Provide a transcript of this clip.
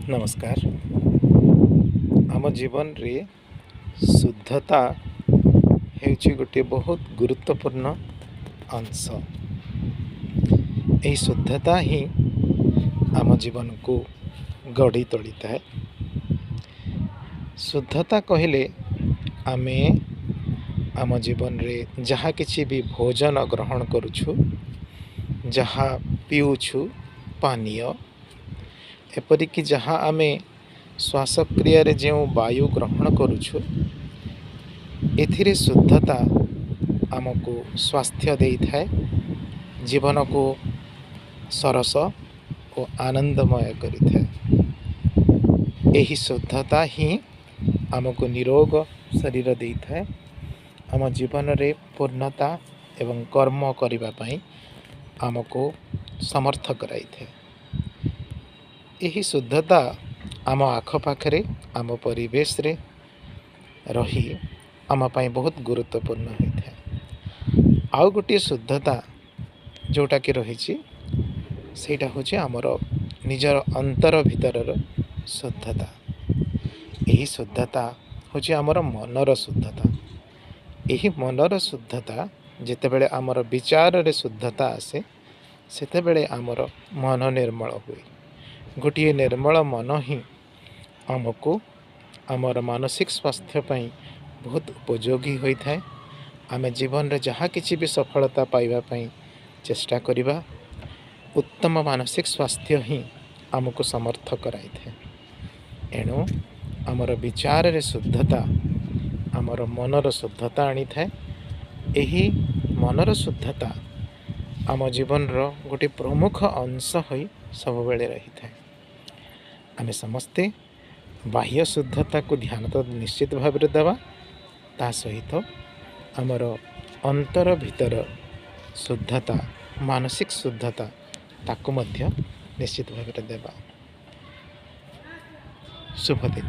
ନମସ୍କାର। ଆମ ଜୀବନରେ ଶୁଦ୍ଧତା ହେଉଛି ଗୋଟିଏ ବହୁତ ଗୁରୁତ୍ୱପୂର୍ଣ୍ଣ ଅଂଶ। ଏହି ଶୁଦ୍ଧତା ହିଁ ଆମ ଜୀବନକୁ ଗଢ଼ି ତୋଳିଥାଏ। ଶୁଦ୍ଧତା କହିଲେ ଆମେ ଆମ ଜୀବନରେ ଯାହା କିଛି ବି ଭୋଜନ ଗ୍ରହଣ କରୁଛୁ, ଯାହା ପିଉଛୁ ପାନୀୟ, ଏପରିକି ଯାହା ଆମେ ଶ୍ୱାସକ୍ରିୟାରେ ଯେଉଁ ବାୟୁ ଗ୍ରହଣ କରୁଛୁ, ଏଥିରେ ଶୁଦ୍ଧତା ଆମକୁ ସ୍ୱାସ୍ଥ୍ୟ ଦେଇଥାଏ, ଜୀବନକୁ ସରସ ଓ ଆନନ୍ଦମୟ କରିଥାଏ। ଏହି ଶୁଦ୍ଧତା ହିଁ ଆମକୁ ନିରୋଗ ଶରୀର ଦେଇଥାଏ, ଆମ ଜୀବନରେ ପୂର୍ଣ୍ଣତା ଏବଂ କର୍ମ କରିବା ପାଇଁ ଆମକୁ ସମର୍ଥ କରାଇଥାଏ। ଏହି ଶୁଦ୍ଧତା ଆମ ଆଖପାଖରେ, ଆମ ପରିବେଶରେ ରହି ଆମ ପାଇଁ ବହୁତ ଗୁରୁତ୍ୱପୂର୍ଣ୍ଣ ହୋଇଥାଏ। ଆଉ ଗୋଟିଏ ଶୁଦ୍ଧତା ଯେଉଁଟାକି ରହିଛି, ସେଇଟା ହେଉଛି ଆମର ନିଜର ଅନ୍ତର ଭିତରର ଶୁଦ୍ଧତା। ଏହି ଶୁଦ୍ଧତା ହେଉଛି ଆମର ମନର ଶୁଦ୍ଧତା। ଏହି ମନର ଶୁଦ୍ଧତା ଯେତେବେଳେ ଆମର ବିଚାରରେ ଶୁଦ୍ଧତା ଆସେ, ସେତେବେଳେ ଆମର ମନ ନିର୍ମଳ ହୁଏ। ଗୋଟିଏ ନିର୍ମଳ ମନ ହିଁ ଆମକୁ ଆମର ମାନସିକ ସ୍ୱାସ୍ଥ୍ୟ ପାଇଁ ବହୁତ ଉପଯୋଗୀ ହୋଇଥାଏ। ଆମେ ଜୀବନରେ ଯାହା କିଛି ବି ସଫଳତା ପାଇବା ପାଇଁ ଚେଷ୍ଟା କରିବା, ଉତ୍ତମ ମାନସିକ ସ୍ୱାସ୍ଥ୍ୟ ହିଁ ଆମକୁ ସମର୍ଥ କରାଇଥାଏ। ଏଣୁ ଆମର ବିଚାରରେ ଶୁଦ୍ଧତା ଆମର ମନର ଶୁଦ୍ଧତା ଆଣିଥାଏ। ଏହି ମନର ଶୁଦ୍ଧତା ଆମ ଜୀବନର ଗୋଟିଏ ପ୍ରମୁଖ ଅଂଶ ହୋଇ ସବୁବେଳେ ରହିଥାଏ। ଆମେ ସମସ୍ତେ ବାହ୍ୟ ଶୁଦ୍ଧତାକୁ ଧ୍ୟାନ ତ ନିଶ୍ଚିତ ଭାବରେ ଦେବା, ତା ସହିତ ଆମର ଅନ୍ତର ଭିତର ଶୁଦ୍ଧତା, ମାନସିକ ଶୁଦ୍ଧତା, ତାକୁ ମଧ୍ୟ ନିଶ୍ଚିତ ଭାବରେ ଦେବା। ଶୁଭ ଦିନ।